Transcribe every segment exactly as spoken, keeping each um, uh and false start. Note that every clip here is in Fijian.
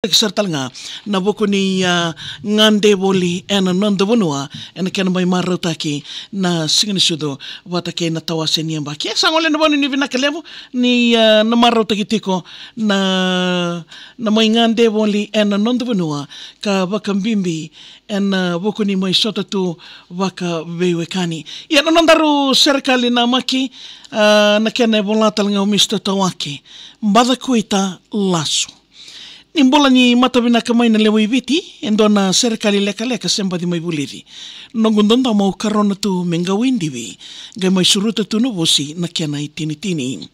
Ki sara tale ga na vuku ni, a, gade voli ena noda vanua ena kena mai marautaki na siga ni sucu vata kei na tawase ni yabaki. E sa gole na vanu ni vinaka levu ni, a, na marautaki tiko na, na mai gade voli ena noda vanua ka vakabibi ena vuku ni mai sota tu vakaveiwekani. Ia na nodaru serekali namaki, a, na kena e vola tale ga o Mister Tawake, baca kuita lasu. Ni bula ni mata vinaka mai na lewe i Viti, e dua na serekali lekaleka se baci mai vulici. Noqu dodomo au karona tu me qau idivi, qai mai suruta tu na vosi na kena itinitini.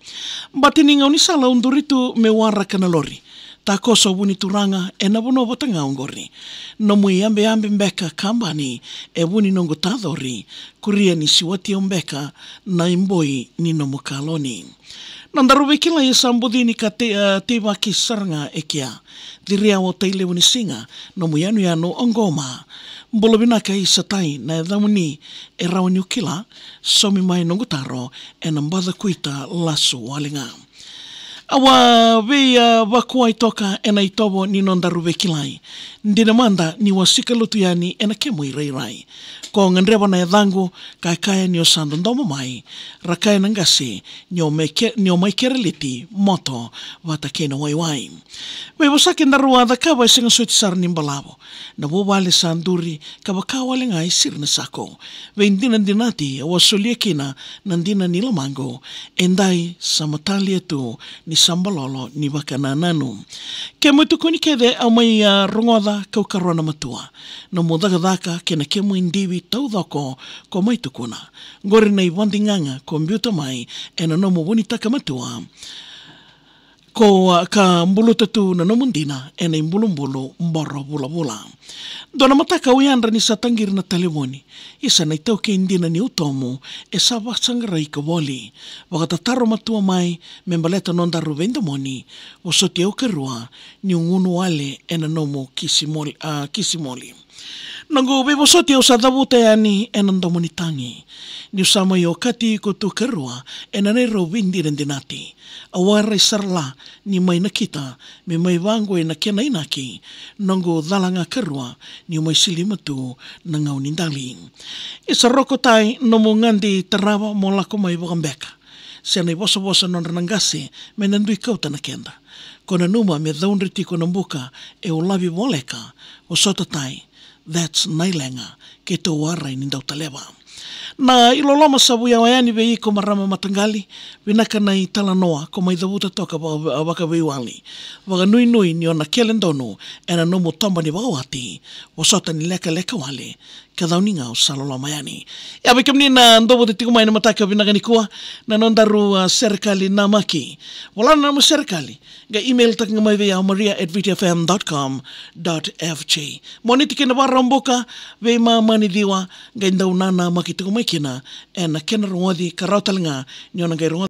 Bati ni gaunisala au duri tu me waraka na lori. Takoso vu ni turaga ena vanua vata ga oqori. Nomu iyabeyabe beka kabani e vu ni noqu tacori. Kuria ni siwati au beka na iboi ni nomu kaloni. Nodaru veikilai e sa bucini ka te, a, teivaki sara ga e kea. Ciri au o tai levu ni siga, nomu yanuyanu oqo ma. Bula vinaka i Satai na yacamuni e rawa niu kila, saumi mai noqu taro ena baca kuita lasu wale ga. Au a vei, a, vakuai toka ena itovo ni nodaru veikilai. Dina mada niu a sika lotu yani ena kemu irairai. Ko gadreva na yacaqu ka kaya niu sa dodomo mai. Ra kaya na qase niu mai ke-, niu mai kereliti moto vata kei na waiwai. Veivosa kedaru a cakava e sega soti sara ni balavu. Na vuvale sa duri ka vaka wale ga e siri na sako. Veidinadinati au a solia kina na dina ni lomaqu. E dai sa matalia tu ni sa balolo ni vakanananu. Kemu tukuni kece au mai, a, rogoca kau karua na matua. Nomu cakacaka kei na kemu idivi taucoko ko mai tukuna. Qori na ivadigaga ko biuta mai ena nomu vunitaka matua. Ko, a, ka buluta tu na nomu dina ena ibulubulu boro vulavula. Dua na mataka au yadra ni sa taqiri na talevoni. Isa na itaukei dina ni utomu e sa vasaqarai ka voli. Vakatataro matua mai me baleta nodaru veidomoni. Vosoti au karua niu gunu wale ena nomu kisimoli, a, kisimoli. Noqu veivosoti au sa cavuta yani ena domo ni tagi. Niu sa mai okati iko tu karua ena neirau veidinadinati. Au a rai sara la ni mai nakita me mai vaqo ena kena inaki. Noqu cala ga karua niu mai silima tu na gaunidali. Isa rokotai nomu gadi tarava mo lako mai vakabeka. Se na ivosavosa nodra na qase me na dui kauta na keda. Ko nanuma me caudre tiko na buka e ulavi voleka. Vosota tai. That's Nailaga, keitou a rai ni dau taleva. Na iloloma sa vuyao yani vei iko marama mataqali, vinaka na italanoa ko mai cavuta toka vaka-, vakaveiwali. Vakanuinui ni o na kele donu ena nomu toba ni vakawati. Vosota ni lekaleka wale, ka cau ni gau sa loloma yani. Ia vei kemuni na dovuta tiko mai na mataka vinaka nikua, na nodaru, a, serekali namaki. Vola na nomu serekali, qai email taka ga mai vei au, maria at viti f m dot com dot f j. Moniti kei na Vakaraubuka, veimama ni ciwa, qai dau nanamaki tiko mai kina ena kena rogoci ka rawa tale ga ni o na qai rogoci.